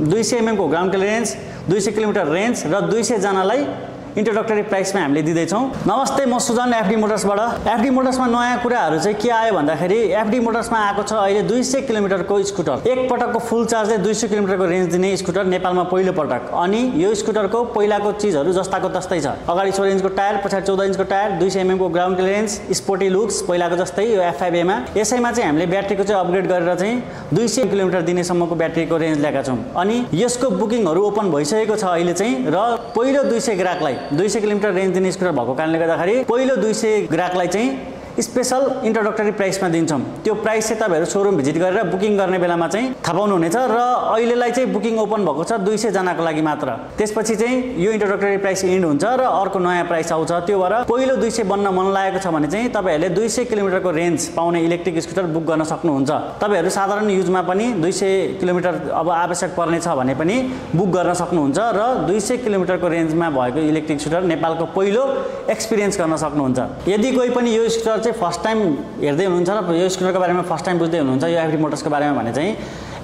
200 mm को ground clearance, 200 kilometre range र 200 जनालाई इन्ट्रोडक्टरी प्राइसमा हामीले दिँदैछौँ। नमस्ते, म सुजन एफडी मोटर्सबाट। एफडी मोटर्समा नयाँ कुराहरू चाहिँ के आयो भन्दाखेरि एफडी मोटर्समा आएको छ अहिले 200 किलोमिटरको स्कुटर। एक पटकको फुल चार्जले 200 किलोमिटरको रेन्ज दिने स्कुटर नेपालमा पहिलो पटक। अनि यो स्कुटरको पहिलाको चिजहरू जस्ताको तस्तै छ। अगाडि 16 इन्चको टायर, पछाडि 14 इन्चको टायर, 200 mm को ग्राउन्ड क्लियरेन्स, स्पोर्टी लुक्स पहिलाको जस्तै यो F5A मा। यसैमा चाहिँ हामीले ब्याट्रीको चाहिँ अपग्रेड गरेर चाहिँ 200 किलोमिटर दिनेसम्मको ब्याट्रीको रेन्ज ल्याएका छौँ। अनि यसको बुकिङहरू ओपन भइसकेको छ अहिले चाहिँ, र पहिलो 200 ग्राहकलाई 200 किलोमिटर रेन्ज दिने स्कुटर भएको कारणले गर्दाखेरि पहिलो 200 ग्राहकलाई चाहिँ स्पेशल इन्ट्रोडक्टरी प्राइसमा दिन्छौँ। त्यो प्राइस चाहिँ तपाईहरु सोरुम भिजिट गरेर बुकिङ गर्ने बेलामा चाहिँ थाहा पाउनु हुनेछ। र अहिलेलाई चाहिँ बुकिङ ओपन भएको छ 200 जनाको लागि मात्र। त्यसपछि चाहिँ यो इन्ट्रोडक्टरी प्राइस इन्ड हुन्छ र अर्को नयाँ प्राइस आउँछ। त्यो भएर पहिलो 200 बन्न मन लागेको छ भने चाहिँ तपाईहरुले 200 किलोमिटरको रेन्ज पाउने इलेक्ट्रिक स्कुटर बुक गर्न सक्नुहुन्छ। तपाईहरु साधारण युजमा पनि 200 किलोमिटर अब आवश्यक पर्ने छ भने पनि बुक गर्न सक्नुहुन्छ र 200 किलोमिटरको रेन्जमा भएको इलेक्ट्रिक स्कुटर नेपालको पहिलो एक्सपिरियन्स गर्न सक्नुहुन्छ। यदि कोही पनि यो स्कुटर चाहिँ फर्स्ट टाइम हेर्दै हुनुहुन्छ र यो स्कुटरको बारेमा फर्स्ट टाइम बुझ्दै हुनुहुन्छ यो एफडी मोटर्सको बारेमा भने चाहिँ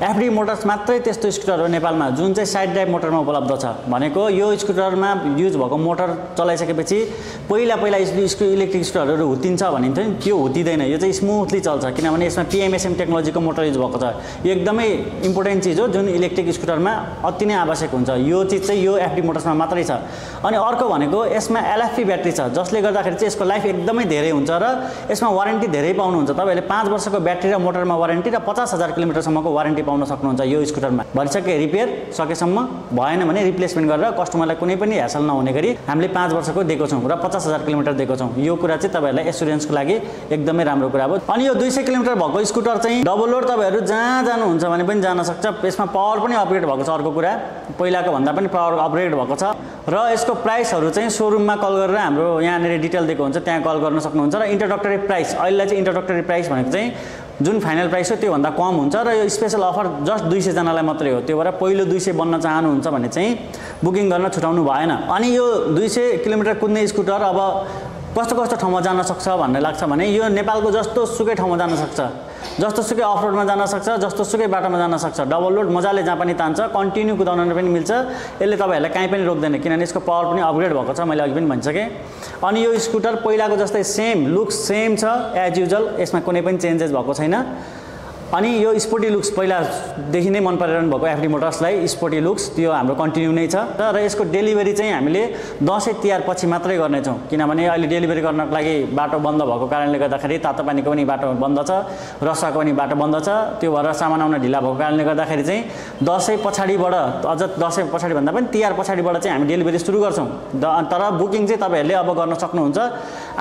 एफडी मोटर्स मात्रै त्यस्तो स्कुटर हो नेपालमा जुन चाहिँ साइड ड्राइभ मोटरमा उपलब्ध छ। भनेको यो स्कुटरमा युज भएको मोटर चलाइसकेपछि पहिला इलेक्ट्रिक स्कुटरहरू हुत्तिन्छ भनिन्थ्यो नि, त्यो हुत्तिदैन। यो चाहिँ स्मुथली चल्छ किनभने यसमा PMSM टेक्नोलोजीको मोटर युज भएको छ। यो एकदमै इम्पोर्टेन्ट चिज हो जुन इलेक्ट्रिक स्कुटरमा अति नै आवश्यक हुन्छ। यो चिज चाहिँ यो एफडी मोटर्समा मात्रै छ। अनि अर्को भनेको यसमा LFP ब्याट्री छ जसले गर्दाखेरि चाहिँ यसको लाइफ एकदमै धेरै हुन्छ र यसमा वारेन्टी धेरै पाउनुहुन्छ। तपाईहरुले 5 वर्षको ब्याट्री र मोटरमा वारेन्टी र 50,000 किलोमिटरसम्मको वारेन्टी पाउन सक्नुहुन्छ यो स्कुटरमा। भनिसके रिपेयर सकेसम्म भएन भने रिप्लेसमेन्ट गरेर कस्टमरलाई कुनै पनि ह्यासल नहुने गरी हामीले 5 वर्षको दिएको छौं र 50,000 किलोमिटर दिएको छौं। यो कुरा चाहिँ तपाईहरुलाई एस्युरेन्सको लागि एकदमै राम्रो कुरा हो। अनि यो 200 किलोमिटर भएको स्कुटर चाहिँ डबल लोड तपाईहरु जहाँ जानुहुन्छ भने पनि जान सक्छ। यसमा पावर पनि अपग्रेड भएको छ। अर्को कुरा पहिलाको भन्दा पनि पावर अपग्रेड भएको छ र यसको प्राइसहरु चाहिँ सोरुममा कल गरेर हाम्रो यहाँनेर डिटेल दिएको हुन्छ त्यहाँ कल गर्न सक्नुहुन्छ। र इन्ट्रोडक्टरी प्राइस अहिलेलाई चाहिँ इन्ट्रोडक्टरी प्राइस भनेको चाहिँ जुन फाइनल प्राइस हो त्यो भन्दा कम हुन्छ र यो स्पेशल अफर जस्ट 200 जनालाई मात्रै हो। त्यो भएर पहिलो 200 बन्न चाहनुहुन्छ भने चाहिँ बुकिङ गर्न छुटाउनु भएन। अनि यो 200 किलोमिटर कुद्ने स्कुटर अब कस्तो कस्तो ठाउँमा जान सक्छ भन्ने लाग्छ भने यो नेपालको जस्तो सुकै ठाउँमा जान सक्छ, जस्तो सुकै अफरोडमा जान सक्छ, जस्तो सुकै बाटोमा जान सक्छ। डबल लोड मजाले जहाँ पनि तान्छ, कन्टिन्यू कुदाउन पनि मिल्छ। यसले तपाईहरुलाई कहीँ पनि रोक्दैन किनभने यसको पावर पनि अपग्रेड भएको छ। मैले अघि पनि भनिसके। अनि यो स्कुटर पहिलाको जस्तै सेम लुक्स सेम छ एज युजुअल। यसमा कुनै पनि चेन्जेस भएको छैन। अनि यो स्पोर्टी लुक्स पहिलादेखि नै मन परिरहनु भएको एफडी मोटर्सलाई स्पोर्टी लुक्स त्यो हाम्रो कन्टिन्यू नै छ। र यसको डेलिभरी चाहिँ हामीले दशैं तिहार पछि मात्रै गर्नेछौँ किनभने अहिले डेलिभरी गर्नको लागि बाटो बन्द भएको कारणले गर्दाखेरि तातो पानीको पनि बाटो बन्द छ, रसाको पनि बाटो बन्द छ। त्यो भएर सामान आउन ढिला भएको कारणले गर्दाखेरि चाहिँ दशैं पछाडिबाट अझ दशैं पछाडि भन्दा पनि तिहार पछाडिबाट चाहिँ हामी डेलिभरी सुरु गर्छौँ। तर बुकिङ चाहिँ तपाईहरुले अब गर्न सक्नुहुन्छ।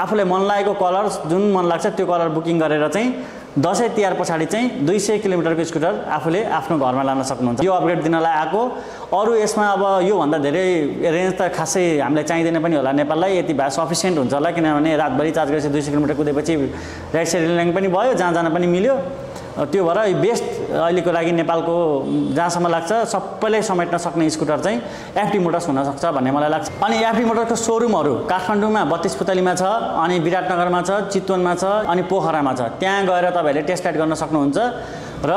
आफूलाई मन लागेको कलर जुन मन लाग्छ त्यो कलर बुकिङ गरेर चाहिँ दशैं तिहार पछाडि चाहिँ 200 किलोमिटरको स्कुटर आफूले आफ्नो घरमा लान सक्नुहुन्छ। यो अपग्रेड दिनलाई आएको। अरु यसमा अब यो भन्दा धेरै रेन्ज त खासै हामीलाई चाहिँदैन पनि होला नेपाललाई। यति भए सफिसिएन्ट हुन्छ होला किनभने रातभरि चार्ज गरेपछि 200 किलोमिटर कुदेपछि राइड सेयरिङ पनि भयो, जहाँ जान पनि मिल्यो। त्यो भएर बेस्ट अहिलेको लागि नेपालको जहाँसम्म लाग्छ सबैले समेट्न सक्ने स्कुटर चाहिँ एफडी मोटर्स हुन सक्छ भन्ने मलाई लाग्छ। अनि एफडी मोटर्सको सोरुमहरु काठमाडौँमा 32 पुतलीमा छ, अनि विराटनगरमा छ, चितवनमा छ, अनि पोखरामा छ। त्यहाँ गएर तपाईहरुले टेस्ट राइड गर्न सक्नुहुन्छ र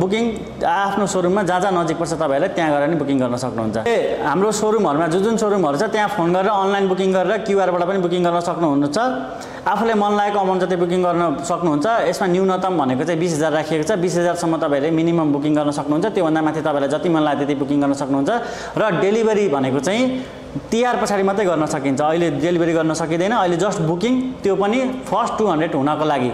बुकिङ आफ्नो सोरुममा जहाँ जहाँ नजिक पर्छ तपाईहरुले त्यहाँ गएर नि बुकिङ गर्न सक्नुहुन्छ। हाम्रो सोरुमहरुमा जुन सोरुमहरु छ त्यहाँ फोन गरेर अनलाइन बुकिङ गरेर क्यूआर बाट पनि बुकिङ गर्न सक्नुहुन्छ। आफूले मन लागेको अमाउन्ट जति बुकिङ गर्न सक्नुहुन्छ। यसमा न्यूनतम भनेको चाहिँ 20,000 राखिएको छ। 20,000 सम्म तपाईहरुले मिनिमम बुकिङ गर्न सक्नुहुन्छ। त्यो भन्दा माथि तपाईहरुलाई जति मन लाग्यो त्यति बुकिङ गर्न सक्नुहुन्छ। र डेलिभरी भनेको चाहिँ तिहार पछाडि मात्रै गर्न सकिन्छ। अहिले डेलिभरी गर्न सकिदैन। अहिले जस्ट बुकिङ, त्यो पनि फर्स्ट 200 हुनको लागि।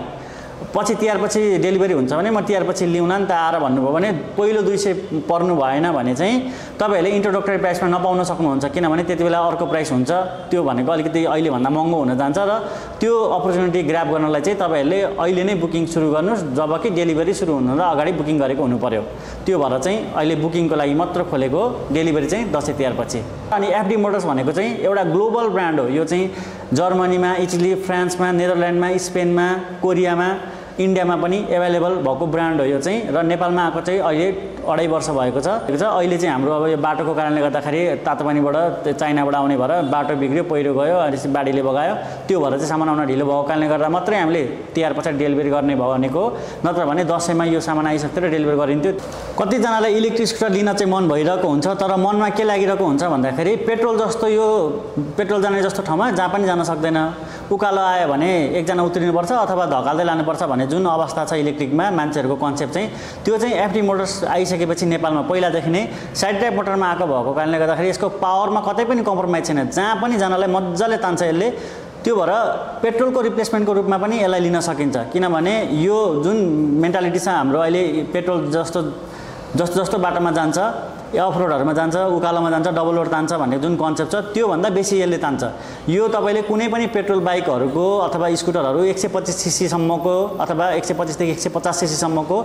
पछि तिहार पछि डेलिभरी हुन्छ भने म तिहार पछि ल्याउन नि त आएर भन्नुभयो भने पहिलो 200 पर्नु भएन भने चाहिँ तपाईहरुले इन्ट्रोडक्टरी प्राइसमा नपाउन सक्नुहुन्छ किनभने त्यतिबेला अर्को प्राइस हुन्छ। त्यो भनेको अलिकति अहिले भन्दा महँगो हुन जान्छ र त्यो अपर्च्युनिटी ग्र्याब गर्नलाई चाहिँ तपाईहरुले अहिले नै बुकिङ सुरु गर्नुस् जबकि डेलिभरी सुरु हुनु र अगाडि बुकिङ गरेको हुनु पर्यो। त्यो भएर चाहिँ अहिले बुकिङको लागि मात्र खोलेको, डेलिभरी चाहिँ दशैं तिहार पछि। अनि एफडी मोटर्स भनेको चाहिँ एउटा ग्लोबल ब्रान्ड हो। यो चाहिँ जर्मनीमा, इटली, फ्रान्समा, नेदरल्यान्डमा, स्पेनमा, कोरियामा, इन्डियामा पनि एभाइलेबल भएको ब्रान्ड हो यो चाहिँ। र नेपालमा आएको चाहिँ अहिले 2.5 वर्ष भएको छ। अहिले चाहिँ हाम्रो अब यो बाटोको कारणले गर्दाखेरि तातोपानीबाट चाइनाबाट आउने भएर बाटो बिग्रियो, पहिरो गयो, अनि बाढीले बगायो, त्यो भएर चाहिँ सामान आउन ढिलो भएको कारणले गर्दा मात्रै हामीले तिहार पछाडि डेलिभरी गर्ने भनेको, नत्र भने दसैँमा यो सामान आइसक्थ्यो र डेलिभरी गरिन्थ्यो। कतिजनालाई इलेक्ट्रिक स्कुटर लिन चाहिँ मन भइरहेको हुन्छ, तर मनमा के लागिरहेको हुन्छ भन्दाखेरि पेट्रोल जस्तो यो पेट्रोल जाने जस्तो ठाउँमा जहाँ पनि जान सक्दैन, उकालो आयो भने एकजना उत्रिनुपर्छ अथवा धकाल्दै लानुपर्छ भन्ने जुन अवस्था छ इलेक्ट्रिकमा मान्छेहरूको कन्सेप्ट चाहिँ, त्यो चाहिँ एफडी मोटर्स आइसकेपछि नेपालमा पहिलादेखि नै साइड ड्राइभ मोटरमा आएको भएको कारणले गर्दाखेरि यसको पावरमा कतै पनि कम्प्रोमाइज छैन, जहाँ पनि जानलाई मजाले तान्छ यसले। त्यो भएर पेट्रोलको रिप्लेसमेन्टको रूपमा पनि यसलाई लिन सकिन्छ, किनभने यो जुन मेन्टालिटी छ हाम्रो अहिले, पेट्रोल जस्तो बाटोमा जान्छ, अफरोडहरूमा जान्छ, उकालोमा जान्छ, डबल लोड तान्छ भन्ने जुन कन्सेप्ट छ त्योभन्दा बेसी यसले तान्छ। यो तपाईँले कुनै पनि पेट्रोल बाइकहरूको अथवा स्कुटरहरू 125 सीसी सम्मको अथवा 125 देखि 150 सीसी सम्मको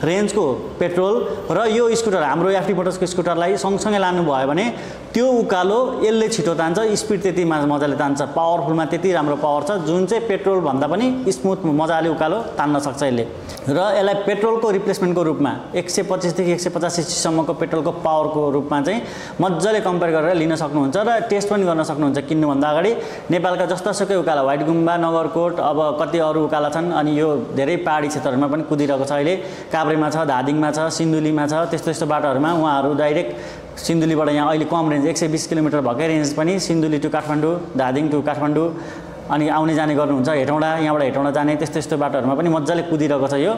रेन्जको पेट्रोल र यो स्कुटर हाम्रो एफडी मोटर्सको स्कुटरलाई सँगसँगै लानुभयो भने त्यो उकालो यसले छिटो तान्छ, स्पिड त्यति मजाले तान्छ, पावरफुलमा त्यति राम्रो पावर छ जुन चाहिँ पेट्रोल भन्दा पनि स्मुथ मजाले उकालो तान्न सक्छ यसले। र यसलाई पेट्रोलको रिप्लेसमेन्टको रूपमा 125 देखि 150 सीसी सम्मको पेट्रोलको पावरको रूपमा चाहिँ मजाले कम्पेयर गरेर लिन सक्नुहुन्छ र टेस्ट पनि गर्न सक्नुहुन्छ किन्नुभन्दा अगाडि। नेपालका जस्तासुकै उकाला, व्हाइट गुम्बा, नगरकोट, अब कति अरू उकाला छन्, अनि यो धेरै पहाडी क्षेत्रहरूमा पनि कुदिरहेको छ अहिले, काभ्रेमा छ, धादिङमा छ, सिन्धुलीमा छ, त्यस्तो बाटोहरूमा उहाँहरू डाइरेक्ट सिन्धुलीबाट यहाँ अहिले कम रेन्ज 120 किलोमिटर भएकै रेन्ज पनि सिन्धुली टु काठमाडौँ, धादिङ टु काठमाडौँ अनि आउने जाने गर्नुहुन्छ, हेटौँडा, यहाँबाट हेटौँडा जाने त्यस्तो बाटोहरूमा पनि मजाले कुदिरहेको छ यो।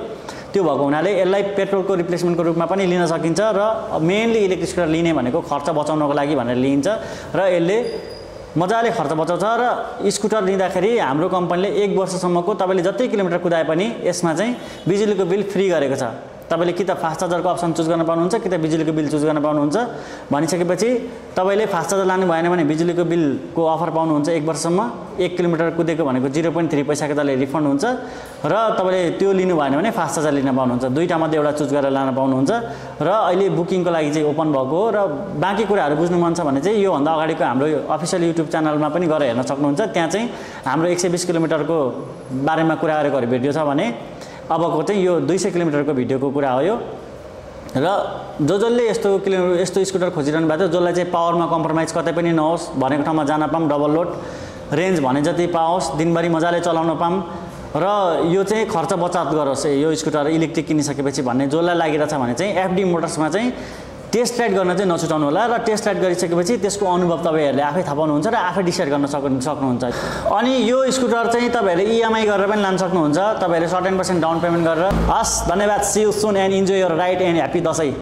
त्यो भएको हुनाले यसलाई पेट्रोलको रिप्लेसमेन्टको रूपमा पनि लिन सकिन्छ र मेनली इलेक्ट्रिक स्कुटर लिने भनेको खर्च बचाउनको लागि भनेर लिइन्छ र यसले मजाले खर्च बचाउँछ। र स्कुटर लिँदाखेरि हाम्रो कम्पनीले 1 वर्षसम्मको तपाईँले जति किलोमिटर कुदाए पनि यसमा चाहिँ बिजुलीको बिल फ्री गरेको छ। तपाईँले कि त फास्ट चार्जरको अप्सन चुज गर्न पाउनुहुन्छ कि त बिजुलीको बिल चुज गर्न पाउनुहुन्छ। भनिसकेपछि तपाईँले फास्ट चार्जर लानु भएन भने बिजुलीको बिलको अफर पाउनुहुन्छ 1 वर्षसम्म। 1 किलोमिटर कुदेको भनेको 0.3 पैसाको तपाईँले रिफन्ड हुन्छ र तपाईँले त्यो लिनु भएन भने फास्ट चार्जर लिन पाउनुहुन्छ। दुईटा मध्ये एउटा चुज गरेर लान पाउनुहुन्छ र अहिले बुकिङको लागि चाहिँ ओपन भएको हो। र बाँकी कुराहरू बुझ्नु मन छ भने चाहिँ योभन्दा अगाडिको हाम्रो अफिसियल युट्युब च्यानलमा पनि गएर हेर्न सक्नुहुन्छ। त्यहाँ चाहिँ हाम्रो 120 किलोमिटरको बारेमा कुरा गरेको भिडियो छ भने अबको चाहिँ यो 200 किलोमिटरको भिडियोको कुरा हो यो। र जसले यस्तो स्कुटर खोजिरहनु भएको छ, जसलाई चाहिँ पावरमा कम्प्रोमाइज कतै पनि नहोस्, भनेको ठाउँमा जान पाऊँ, डबल लोड रेन्ज भने जति पाओस्, दिनभरि मजाले चलाउन पाऊँ र यो चाहिँ खर्च बचत गरोस् यो स्कुटर इलेक्ट्रिक किनिसकेपछि भन्ने जसलाई लागिरहेछ भने चाहिँ एफडी मोटर्समा चाहिँ टेस्ट राइड गर्न चाहिँ नछुटाउनु होला। र टेस्ट राइड गरिसकेपछि त्यसको अनुभव तपाईँहरूले आफै थाहा पाउनुहुन्छ र आफै डिसाइड गर्न सक्नुहुन्छ। अनि यो स्कुटर चाहिँ तपाईँहरूले इएमआई गरेर पनि लान सक्नुहुन्छ, तपाईँहरूले 17% डाउन पेमेन्ट गरेर। हस्, धन्यवाद। See you soon and enjoy your ride and happy Dashain.